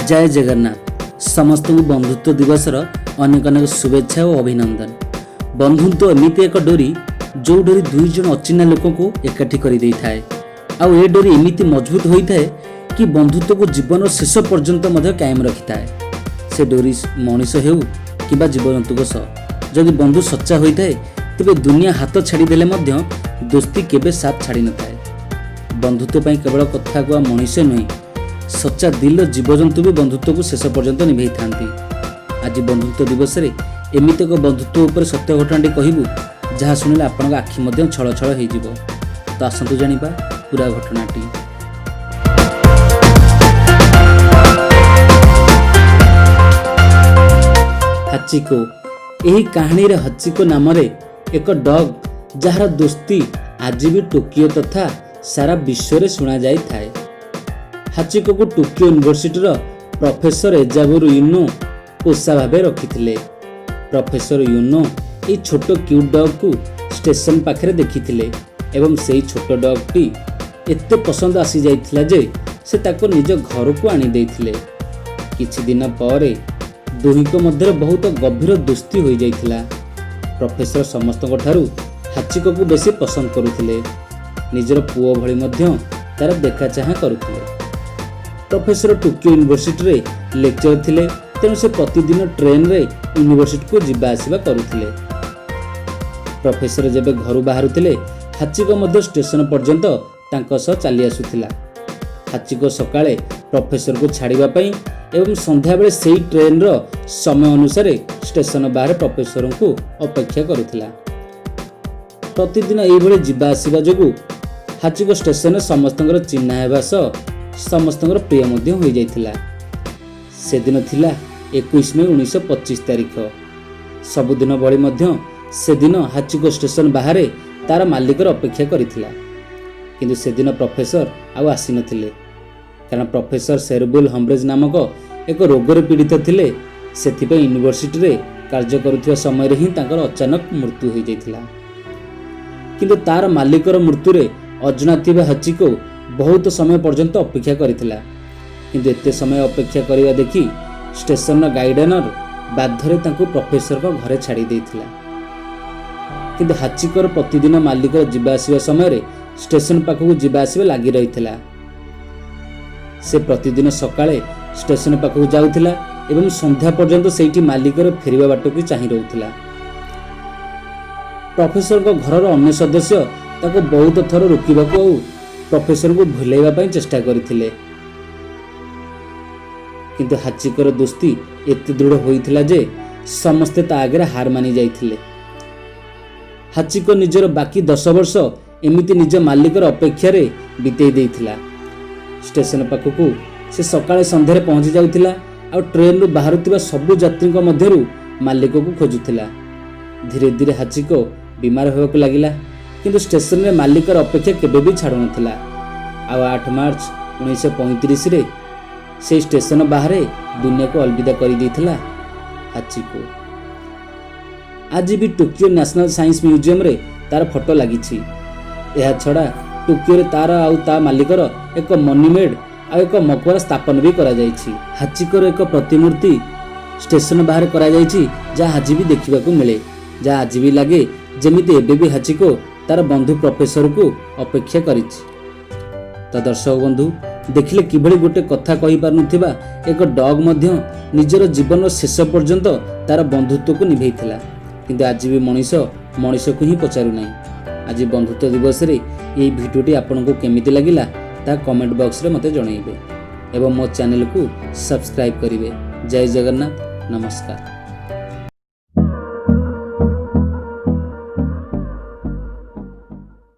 ଜୟ ଜଗନ୍ନାଥ। ସମସ୍ତଙ୍କୁ ବନ୍ଧୁତ୍ୱ ଦିବସର ଅନେକ ଅନେକ ଶୁଭେଚ୍ଛା ଓ ଅଭିନନ୍ଦନ। ବନ୍ଧୁତ୍ୱ ଏମିତି ଏକ ଡୋରି, ଯେଉଁ ଡୋରି ଦୁଇ ଜଣ ଅଚିହ୍ନା ଲୋକଙ୍କୁ ଏକାଠି କରିଦେଇଥାଏ। ଆଉ ଏ ଡୋରି ଏମିତି ମଜବୁତ ହୋଇଥାଏ କି ବନ୍ଧୁତ୍ୱକୁ ଜୀବନର ଶେଷ ପର୍ଯ୍ୟନ୍ତ ମଧ୍ୟ କାୟମ ରଖିଥାଏ। ସେ ଡୋରି ମଣିଷ ହେଉ କିମ୍ବା ଜୀବଜନ୍ତୁଙ୍କ ସହ, ଯଦି ବନ୍ଧୁ ସଚ୍ଚା ହୋଇଥାଏ, ତେବେ ଦୁନିଆ ହାତ ଛାଡ଼ିଦେଲେ ମଧ୍ୟ ଦୋସ୍ତି କେବେ ସାଥ ଛାଡ଼ିନଥାଏ। ବନ୍ଧୁତ୍ୱ ପାଇଁ କେବଳ କଥା କୁହା ମଣିଷ ନୁହେଁ, ସଚ୍ଚା ଦିଲ ଜୀବଜନ୍ତୁ ବି ବନ୍ଧୁତ୍ୱକୁ ଶେଷ ପର୍ଯ୍ୟନ୍ତ ନିଭେଇଥାନ୍ତି। ଆଜି ବନ୍ଧୁତ୍ୱ ଦିବସରେ ଏମିତି ଏକ ବନ୍ଧୁତ୍ୱ ଉପରେ ସତ୍ୟ ଘଟଣାଟି କହିବୁ, ଯାହା ଶୁଣିଲେ ଆପଣଙ୍କ ଆଖି ମଧ୍ୟ ଛଳ ଛଳ ହେଇଯିବ। ତ ଆସନ୍ତୁ ଜାଣିବା ପୁରା ଘଟଣାଟି। ହାଚିକୋ। ଏହି କାହାଣୀରେ ହାଚିକୋ ନାମରେ ଏକ ଡଗ୍, ଯାହାର ଦୋସ୍ତି ଆଜି ବି ଟୋକିଓ ତଥା ସାରା ବିଶ୍ୱରେ ଶୁଣାଯାଇଥାଏ। ହାଚିକୋକୁ ଟୋକିଓ ୟୁନିଭର୍ସିଟିର ପ୍ରଫେସର ଏଜାବୁରୁ ୟୁନୋ ପୋଷା ଭାବେ ରଖିଥିଲେ। ପ୍ରଫେସର ୟୁନୋ ଏହି ଛୋଟ କ୍ୟୁଟ୍ ଡଗ୍କୁ ଷ୍ଟେସନ ପାଖରେ ଦେଖିଥିଲେ ଏବଂ ସେଇ ଛୋଟ ଡଗ୍ଟି ଏତେ ପସନ୍ଦ ଆସିଯାଇଥିଲା ଯେ ସେ ତାକୁ ନିଜ ଘରକୁ ଆଣିଦେଇଥିଲେ। କିଛି ଦିନ ପରେ ଦୁହିଁଙ୍କ ମଧ୍ୟରେ ବହୁତ ଗଭୀର ଦୋସ୍ତି ହୋଇଯାଇଥିଲା। ପ୍ରଫେସର ସମସ୍ତଙ୍କ ଠାରୁ ହାଚିକୋକୁ ବେଶୀ ପସନ୍ଦ କରୁଥିଲେ। ନିଜର ପୁଅ ଭଳି ମଧ୍ୟ ତାର ଦେଖା ଚାହାଁ କରୁଥିଲେ। ପ୍ରଫେସର ଟୋକିଓ ୟୁନିଭର୍ସିଟିରେ ଲେକ୍ଚର ଥିଲେ, ତେଣୁ ସେ ପ୍ରତିଦିନ ଟ୍ରେନରେ ୟୁନିଭର୍ସିଟିକୁ ଯିବା ଆସିବା କରୁଥିଲେ। ପ୍ରଫେସର ଯେବେ ଘରୁ ବାହାରୁଥିଲେ, ହାଚିକୋ ମଧ୍ୟ ଷ୍ଟେସନ ପର୍ଯ୍ୟନ୍ତ ତାଙ୍କ ସହ ଚାଲି ଆସୁଥିଲା। ହାଚିକୋ ସକାଳେ ପ୍ରଫେସରକୁ ଛାଡ଼ିବା ପାଇଁ ଏବଂ ସନ୍ଧ୍ୟାବେଳେ ସେଇ ଟ୍ରେନର ସମୟ ଅନୁସାରେ ଷ୍ଟେସନ ବାହାରେ ପ୍ରଫେସରଙ୍କୁ ଅପେକ୍ଷା କରୁଥିଲା। ପ୍ରତିଦିନ ଏଇଭଳି ଯିବା ଆସିବା ଯୋଗୁଁ ହାଚିକୋ ଷ୍ଟେସନରେ ସମସ୍ତଙ୍କର ଚିହ୍ନା ହେବା ସହ ସମସ୍ତଙ୍କର ପ୍ରିୟ ମଧ୍ୟ ହୋଇଯାଇଥିଲା। ସେଦିନ ଥିଲା 21 ମେ 1925 ତାରିଖ। ସବୁଦିନ ଭଳି ମଧ୍ୟ ସେଦିନ ହାଚିକୋ ଷ୍ଟେସନ ବାହାରେ ତାର ମାଲିକର ଅପେକ୍ଷା କରିଥିଲା। କିନ୍ତୁ ସେଦିନ ପ୍ରଫେସର ଆଉ ଆସିନଥିଲେ, କାରଣ ପ୍ରଫେସର ସେରବୁଲ ହମ୍ବ୍ରେଜ ନାମକ ଏକ ରୋଗରେ ପୀଡ଼ିତ ଥିଲେ। ସେଥିପାଇଁ ୟୁନିଭର୍ସିଟିରେ କାର୍ଯ୍ୟ କରୁଥିବା ସମୟରେ ହିଁ ତାଙ୍କର ଅଚାନକ ମୃତ୍ୟୁ ହୋଇଯାଇଥିଲା। କିନ୍ତୁ ତାର ମାଲିକର ମୃତ୍ୟୁରେ ଅଜଣା ଥିବା ହାଚିକୋ ବହୁତ ସମୟ ପର୍ଯ୍ୟନ୍ତ ଅପେକ୍ଷା କରିଥିଲା। କିନ୍ତୁ ଏତେ ସମୟ ଅପେକ୍ଷା କରିବା ଦେଖି ଷ୍ଟେସନର ଗାଇଡେନର ବାଧ୍ୟରେ ତାଙ୍କୁ ପ୍ରଫେସରଙ୍କ ଘରେ ଛାଡ଼ି ଦେଇଥିଲା। କିନ୍ତୁ ହାଚିକୋର ପ୍ରତିଦିନ ମାଲିକର ଯିବା ଆସିବା ସମୟରେ ଷ୍ଟେସନ ପାଖକୁ ଯିବା ଆସିବା ଲାଗି ରହିଥିଲା। ସେ ପ୍ରତିଦିନ ସକାଳେ ଷ୍ଟେସନ ପାଖକୁ ଯାଉଥିଲା ଏବଂ ସନ୍ଧ୍ୟା ପର୍ଯ୍ୟନ୍ତ ସେଇଠି ମାଲିକର ଫେରିବା ବାଟକୁ ଚାହିଁ ରହୁଥିଲା। ପ୍ରଫେସରଙ୍କ ଘରର ଅନ୍ୟ ସଦସ୍ୟ ତାକୁ ବହୁତ ଥର ରୋକିବାକୁ ଆଉ ପ୍ରଫେସରଙ୍କୁ ଭୁଲାଇବା ପାଇଁ ଚେଷ୍ଟା କରିଥିଲେ। କିନ୍ତୁ ହାଚିକୋର ଦୋସ୍ତି ଏତେ ଦୃଢ଼ ହୋଇଥିଲା ଯେ ସମସ୍ତେ ତା ଆଗରେ ହାର ମାନି ଯାଇଥିଲେ। ହାଚିକୋ ନିଜର ବାକି 10 ବର୍ଷ ଏମିତି ନିଜ ମାଲିକର ଅପେକ୍ଷାରେ ବିତେଇ ଦେଇଥିଲା। ଷ୍ଟେସନ ପାଖକୁ ସେ ସକାଳେ ସନ୍ଧ୍ୟାରେ ପହଞ୍ଚି ଯାଉଥିଲା ଆଉ ଟ୍ରେନରୁ ବାହାରୁଥିବା ସବୁ ଯାତ୍ରୀଙ୍କ ମଧ୍ୟରୁ ମାଲିକକୁ ଖୋଜୁଥିଲା। ଧୀରେ ଧୀରେ ହାଚିକୋ ବିମାର ହେବାକୁ ଲାଗିଲା, କିନ୍ତୁ ଷ୍ଟେସନରେ ମାଲିକର ଅପେକ୍ଷା କେବେ ବି ଛାଡ଼ୁନଥିଲା। ଆଉ 8 ମାର୍ଚ୍ଚ 1935ରେ ସେଇ ଷ୍ଟେସନ ବାହାରେ ଦୁନିଆକୁ ଅଲବିଦା କରିଦେଇଥିଲା ହାଚିକୋ। ଆଜି ବି ଟୋକିଓ ନ୍ୟାସନାଲ ସାଇନ୍ସ ମ୍ୟୁଜିୟମରେ ତାର ଫଟୋ ଲାଗିଛି। ଏହା ଛଡ଼ା ଟୋକିଓରେ ତାର ଆଉ ତା ମାଲିକର ଏକ ମନ୍ୟୁମେଣ୍ଟ ଆଉ ଏକ ମକବରା ସ୍ଥାପନ ବି କରାଯାଇଛି। ହାଚିକୋର ଏକ ପ୍ରତିମୂର୍ତ୍ତି ଷ୍ଟେସନ ବାହାରେ କରାଯାଇଛି, ଯାହା ଆଜି ବି ଦେଖିବାକୁ ମିଳେ, ଯାହା ଆଜି ବି ଲାଗେ ଯେମିତି ଏବେ ବି ହାଚିକୋ ତାର ବନ୍ଧୁ ପ୍ରଫେସରକୁ ଅପେକ୍ଷା କରିଛି। ତ ଦର୍ଶକ ବନ୍ଧୁ, ଦେଖିଲେ କିଭଳି ଗୋଟେ କଥା କହିପାରୁନଥିବା ଏକ ଡଗ୍ ମଧ୍ୟ ନିଜର ଜୀବନର ଶେଷ ପର୍ଯ୍ୟନ୍ତ ତାର ବନ୍ଧୁତ୍ୱକୁ ନିଭେଇଥିଲା। କିନ୍ତୁ ଆଜି ବି ମଣିଷ ମଣିଷକୁ ହିଁ ପଚାରୁନାହିଁ। ଆଜି ବନ୍ଧୁତ୍ୱ ଦିବସରେ ଏହି ଭିଡ଼ିଓଟି ଆପଣଙ୍କୁ କେମିତି ଲାଗିଲା, ତାହା କମେଣ୍ଟ ବକ୍ସରେ ମୋତେ ଜଣାଇବେ ଏବଂ ମୋ ଚ୍ୟାନେଲକୁ ସବସ୍କ୍ରାଇବ୍ କରିବେ। ଜୟ ଜଗନ୍ନାଥ, ନମସ୍କାର।